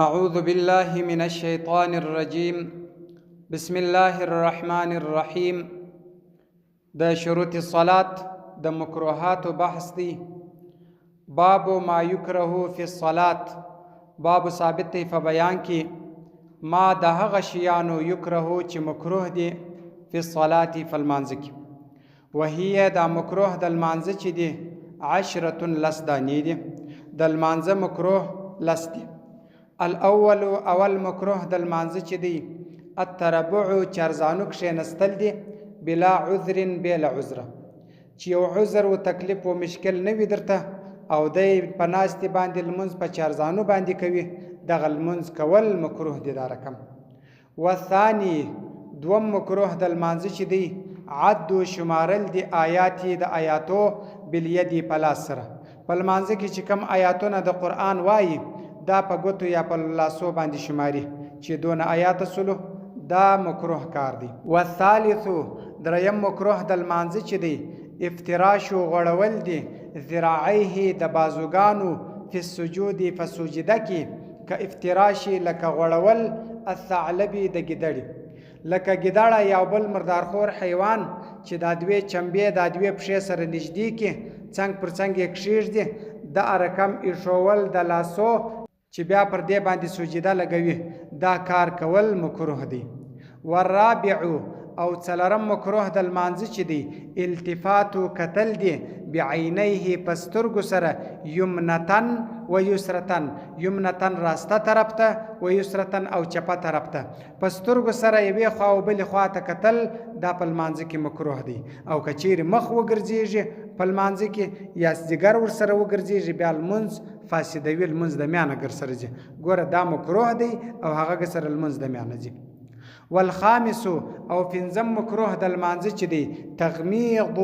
اعوذ بالله من الشیطان الرجیم، بسم الله الرحمن الرحیم. د شروط الصلات د مکروهاتو بحث دی. باب ما یکره فی الصلات، باب ثابت دی په بیان کې ما د هغه شیانو یکره چې مکروه دي فی الصلات په لمانځه کې. وهي دا مکروه د لمانځه چې دي عشرة لس دانې دي. د لمانځه مکروه لس دي. الاول اول مکروه د لمانځه چې دی التربع چارزانو کښېنستل دي بلا عذر بې له عذره، چې یو عذر و تکلیف و مشکل نه وي درته او دی په ناستې باندې لمونځ په چارزانو باندې کوي، دغه لمونځ کول مکروه دی دا رقم. والثاني دوم مکروه د لمانځه چې دی عد شمارل دي آیات د آیاتو بالید په لاس سره. په لمانځه کې چې کوم آیاتونه د قرآن وایي دا په ګوتو یا په لاسو باندې شماري چې دونه آیات سولو، دا مکروه کار دی. والثالث دریم مکروه د لمانځه چې دی افتراش غوړول دي ذراعیه د بازوګانو فی السجود په سجده کې، که افتراشي لکه غوړول الثعلبي د ګیدړې، لکه ګیدړه یا بل مردارخور حیوان چې دا دوې چمبې دا دوې پښې سره نږدې کړي څنګ پر څنګ یې کښېږدي، دا رقم ایښول د لاسو چې بیا پر دې باندې سجده لګوي، دا کار کول مکروه دی. والرابع او څلورم مکروه د لمانځه چې دی التفات کتل دي بعینیه په سترګو سره یمنتن و یسرتن، یمنتن راسته طرف ته و یسرتن او چپه طرف ته، په سترګو سره یوې خوا او بلې خوا ته کتل دا په لمانځه کې مکروه دی. او که چیرې مخ وګرځېږي په لمانځه کې یا ځیګر ورسره وګرځېږي بیا لمونځ فاسدوي، لمونځ د میانه ګرسره ځي. ګوره دا مکروه دی او هغه ګرسره لمونځ د میانه ځي. والخامس او پنځم مکروه د لمانځه چې دی تغمیض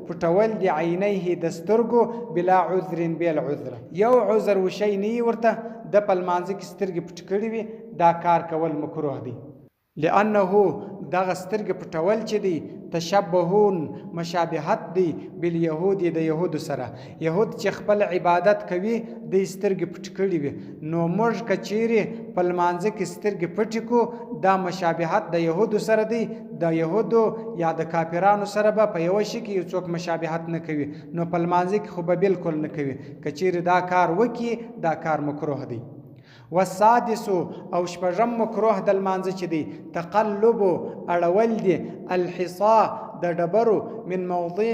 پټول دي عینیه د سترګو بلا عذر بې له عذره، یو عذر و شی نه وي ورته، ده په لمانځه کې سترګې پټ کړې وي، دا کار کول مکروه دی. لأنه دغه سترګې پټول چې دی تشبهون مشابهت دی بالیهود د یهودو سره. یهود چې خپل عبادت کوي دی سترګې پټ کړې وي، نو موږ که چیرې په لمانځه کې سترګې پټې کړو دا مشابهت د یهودو سره دی. د یهودو یا د کافرانو سره به په یوه شي کې یو څوک مشابهت نه کوي، نو په لمانځه کې خو به بالکل نه کوي. که چیرې دا کار وکړي دا کار مکروه دی. والسادس او شپږم مکروه د لمانځه چې دی تقلب اړول دي الحصا د ډبرو من موضع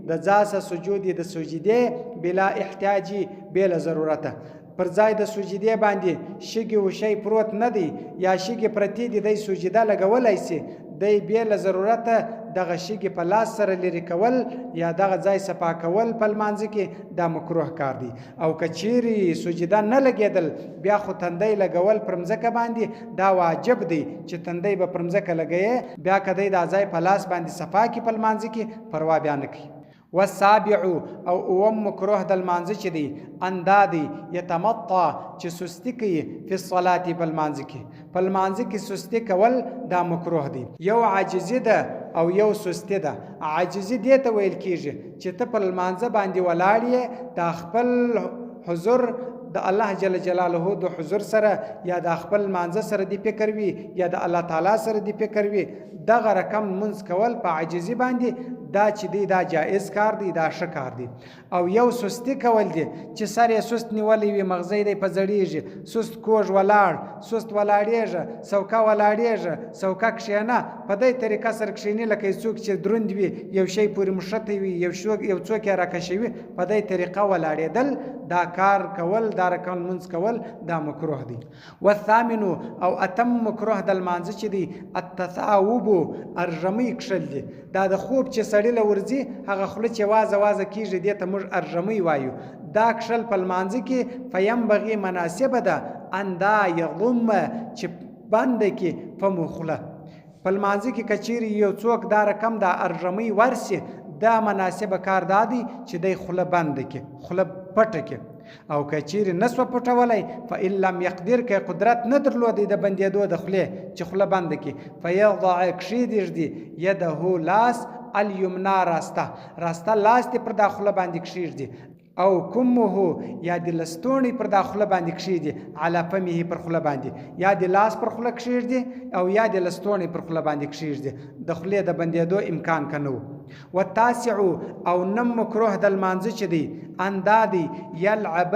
د ځاسه سجود د سجدې بلا احتیاج بې له ضرورته. پر ځای د سجدې باندې شګې و شی پروت نه دی یا شګې پرتې دي، دی سجده لګولی سي، دی بې له ضرورته دغه شګې په لاس سره لرې کول یا دغه ځای صفا کول په لمانځه کې دا مکروه کار دی. او که چیرې سجده نه لګېدل بیا خو تندی لګول پر مځکه باندې دا واجب دی چې تندی به پر مځکه لګوې، بیا که دی دا ځای په لاس باندې صفا کړي په لمانځه کې پروا بیا نه کوي. والسابع او اووم مکروه د لمانځه چې دی ان دا دی یتمطع چې سستي کوي فی الصلاة په لمانځه کې. په لمانځه کې سستي کول دا مکروه دی. یو عاجزي ده او یو سستي ده. عاجزي دې ته ویل کیږي چې ته په لمانځه باندې ولاړ یې، دا خپل حضور د الله جل جلاله د حضور سره یا د خپل لمانځه سره دی فکر وي یا د الله تعالی سره دی فکر وي، دغه رقم لمونځ کول په عاجزي باندې دا چې دی دا جائز کار دی، دا ښه کار دی. او یو سستي کول دی چې سر یې سست نیولی وي، مغزی دی په ځړېږي، سست کوږ ولاړ، سست ولاړېږه، سوکه ولاړېږه، سوکه کښېنه، په دې طریقه سره کښېني لکه یو څوک چې دروند وي، یو شی پورې مښتی وي، یو څوک یې راکشوي، په دې طریقه ولاړېدل دا کار کول، دا رقم لمونځ کول دا مکروه دی. والثامن او اتم مکروه د لمانځه چې دی التثاوب ارژمۍ کښل دي. دا د خوب چې سړي له ورځي هغه خوله چې وازه وازه کېږي دې ته موږ ارژمۍ وایو، دا کښل په لمانځه کې فینبغي مناسبه ده ان دا یضم چې بنده کې فمو خوله. په لمانځه کې که چیرې یو څوک دا رقم دا ارژمۍ ورسي دا مناسبه کار دا دی چې دی خوله بنده کړي، خوله پټه کړي. او که چیرې نه سوه پټولی فإن لم یقدر که قدرت نه درلودی د بندېدو د خولې چې خوله بنده کړي فیضع کښېدې ږدي یده لاس الیمنا راسته، راسته لاس دې پر دا خوله باندې کښېږدي. او کمه یا د لستوڼي پر دا خوله باندې کښېږدي، علی فمه پر خوله باندې، یا د لاس پر خوله کښېږدي او یا د لستوڼي پر خوله باندې کښېږدي، د خولې د بندېدو امکان که نه و. والتاسع او نم مکروه د لمانځه چې دی ان دا دی یلعب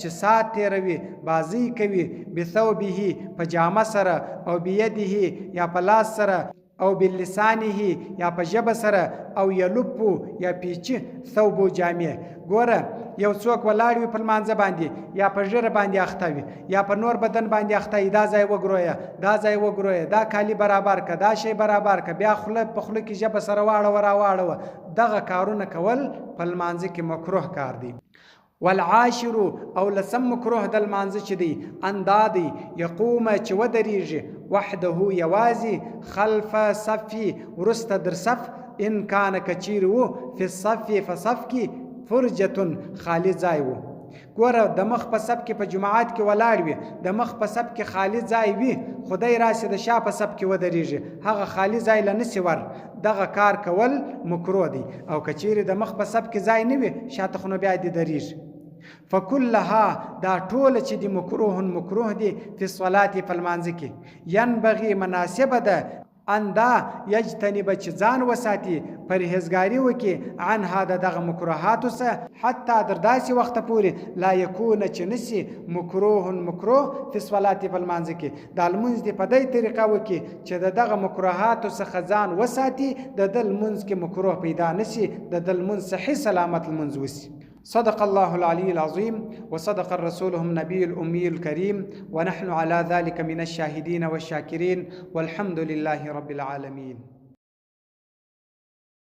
چې ساعت تېروي، بازۍ کوي، بثوبه په جامه سره، او بيده یا په لاس سره، او بلسانه یا په ژبه سره، او یلف یا پیچي ثوبو جامې. ګوره یو څوک ولاړ وي په لمانځه باندې، یا په ږیره باندې اخته وي، یا په نور بدن باندې اخته وي، دا ځای وګرویه، دا ځای وګرویه، دا کالي برابر که، دا شی برابر که، بیا خوله په خوله کې ژبه سره واړوه راواړوه، دغه کارونه کول په لمانځه کې مکروه کار دی. والعاشر او لسم مکروه د لمانځه چې دی ان دا دی یقوم چې ودرېږي وحده یوازې خلف صفي وروسته در صف، ان کان که چیرې وو فی الصف په صف کې فرجة خالي ځای وو. ګوره د مخ په صف کې په جماعت کې ولاړ وي، د مخ په صف کې خالي ځای وي، خو دی راسي د شا په صف کې ودرېږي، هغه خالي ځای له نسي ور، دغه کار کول مکروه دی. او که چیرې د مخ په صف کې ځای نه وي، شاته خو نو بیا دې درېږي. فکلها دا ټوله چې دي مکروه مکروه دي فی الصلاة په لمانځه کې، ینبغي مناسبه ده ان دا یجتنب چې ځان وساتي، پرهیزګاري وکړي عنها د دغه مکروهاتو څخه، حتی در داسې وخته پورې لا یکون چې نسي مکروه مکروه فی الصلاة په لمانځه کې. دا لمونځ دې په دې طریقه وکړي چې د دغه مکروهاتو څخه ځان وساتي، د ده لمونځ کې مکروه پیدا نسي، د ده لمونځ صحیح سلامت لمونځ وسي. صدق الله العلي العظيم وصدق الرسول النبي الأمي الكريم، ونحن على ذلك من الشاهدين والشاكرين، والحمد لله رب العالمين.